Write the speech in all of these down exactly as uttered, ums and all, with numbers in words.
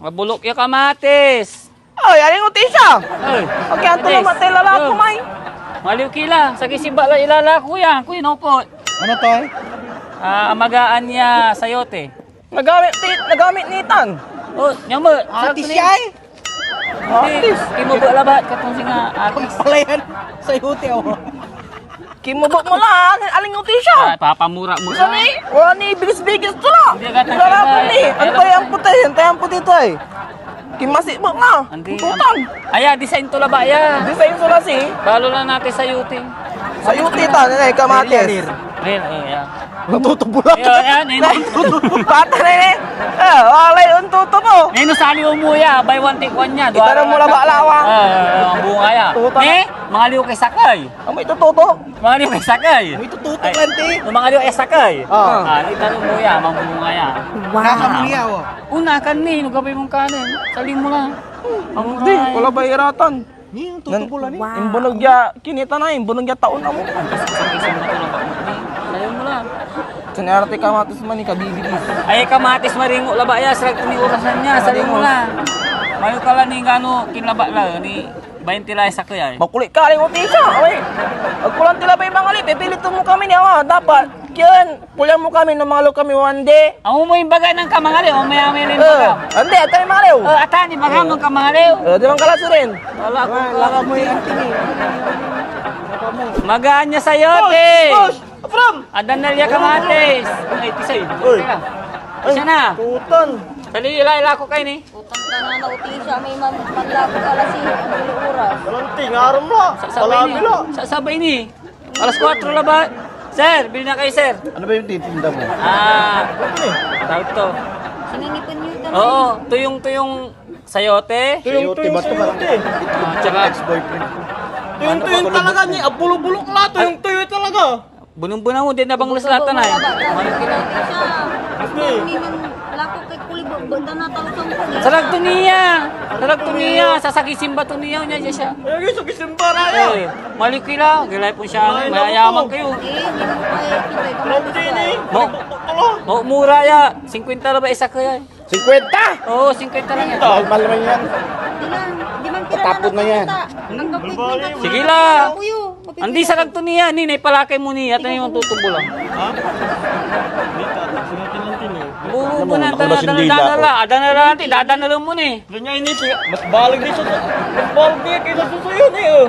Mabulok ya kamatis. Ay, Aling Otisya! Ay, Akyat to Otis. Namatay lalako, Yo. May. Maliw kila, sakey simba la ilalako yan, Kuya Nopot. Ano to, eh? Ah, amagaan ya sayote. Nagamit ti, nagamit nitan. Oh, nyama. Atis siya, eh. Hindi, Atis. Kimubo labat, katong singa, atis. Pala yan. Sayote, oh. Kimubo mo la, Aling Otisya. Ah, papamura mo. Gusto la. Ni? Wala ni bilis-bilis to la. Hindi, agad ang Wala kaiba, po ni. Eh. Ano ba yung puti? Ano ba yung puti to, eh? Kimasi mo nga. Hindi, Tutan. Aya, design to laba ya. Design to la si. Balo la natin sayote. Sayote ta, nanay, kamatis. Real, real. Real, oh, yeah. Natutubo lang. Yo, yan, eh. Bata na, eh. Ah, walay untuto mo. Nino sali mo ya, buy one take one ya. Itaram mo la ba, lawang? Ah, ang bunga ya. Tutan. Eh, mangaliw kay sakey. Ang may tututo? Mangaliw kay sakey. May tututo Ay, kan, ti. No mangaliw kay sakey. Ah. Ah, itaram mo ya, mabunga ya. Wow. Nakamuya, oh. Una kan ni, no gabay mong kanin. Sali mo la. Ang Hindi, mura, eh. Wala ba iratan? Ni, ang Nan- tutubo la ni. Wow. Imbunog ya, kinita na, imbunog ya taon na mo. Sali mo la. Sinarate kamatis man, ikabibilis. Ay, kamatis maringo laba ya, sarag ni orasan niya, sali mo la. Mayo ka la ni gano, kinlaba la, ni bainte la ya sakey ay. Makulit ka, Aling Otisya. Away. Agkulang tila pa'y mangalip. Pipilitan mo kami ni Awa. Dapat, kiyan, kulang mo kami, no mangalo kami one day. Amo mo imbaga ng kamangalip, o may amay na Eh, imbaga. Hindi, atay mangaliw. Eh, atan, imbaga ng kamangalip. Eh, di man kala sirin. Wala akong Wala alam. Mo yung anting eh. Magaan ya sayote. Boss, boss, Abram! Adan na liya kamatis. Ay, tisay. Oy. Teka. Isa na. Tutan. Sali, ila, ila ko kayo ni. Utang ka na na, Otisya, may man-, manlako ka alas singko, ang gulo oras. Walang tingarom la. Sasabay ni. Palabi la. Sasabay ni. Alas kuwatro la ba? Sir, bili na kayo, sir. Ano ba yung titinda mo? Ah, tawag to. Sinangipan niyo ka na. Oo, tuyong-tuyong sayote. Tuyong-tuyong Sayote ba to? Sayote. Ah, tsaka ex-boyfriend ko. Tuyong-tuyong talaga ni, abulubulok la, tuyong-tuyong talaga. Bunong-bunong mo, di na bang Bunong-bunong laslattan ay. Mo, labat, labat. Malaki na. Kasi, Hindi. May man-, lako kay Kulibo, banda na tao sa mga. Sarag to niya. Sarag to niya. Sasagisimba to niya, niya, niya siya. Ay, gusto ko simba na yan. Eh, maliw kila, gilay po siya, Ay, mayayaman naku. Kayo. Eh, hindi mo pa, eh, kita, ikaw Grabe din eh. Mo, Kulibo, kulo. Mo, mura ya. Singkwenta la ba isa kaya? Singkwenta? Oo, singkwenta lang yan. Mahal-mahal naman yan. Di lang, di man kira Patapon na yan. Ang kapit Di ba, na eh? Sige la. Uyo. Andi, sarag to niya, ni, naipalakay mo niya, tayo yung tutubo lang. Ha? Hindi, tatak, sunutin lang din eh. Bubo Ano mo, na, naku, dana, dana, nasindila dana ako. La, dana la, andi, dadana lang mo ni. Ganyan ini, siya, mas balag din sa, mas balag din kaysa susuyo ni, oh.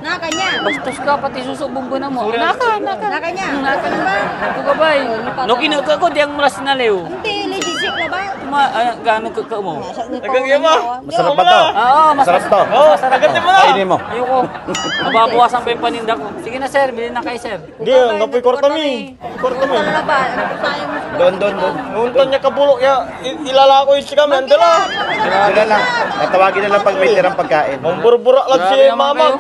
Na kanya. Bastos ka, pati suso, bumbo na mo. Sorry, Naka, ah. Naka. Na kanya. Naka. Ano ba? Ako ka ba eh? Oh, lipat No, ako. Kinuha ko, di ang mula sinaliw. Hindi, legit siya ka ba? Ma, ah, gaano ka, ka mo? Nasa niya Tagal pa niya, ako, ma. oh. Masarap ba to? Oo, mas- Masarap to? Oo, masarap agad to. Mo na. Kainin mo. Ayoko. Nababawasan pa yung paninda ko. Sige na, sir. Bilhin na kayo, sir. Hindi, Ikaw, ang kapoy kwarta mi. Kwarta mi. Kwarta mi. Wala ba? Ano ko sayang mo sa Don, don, don. Nuntan niya kabulok ya, i-, ilalako yung sikam, Mangkila, andala. Sila lang. Tatawagin na lang pag may tirang pagkain. Ang burbura lang si Grabe naman mama. Kayo.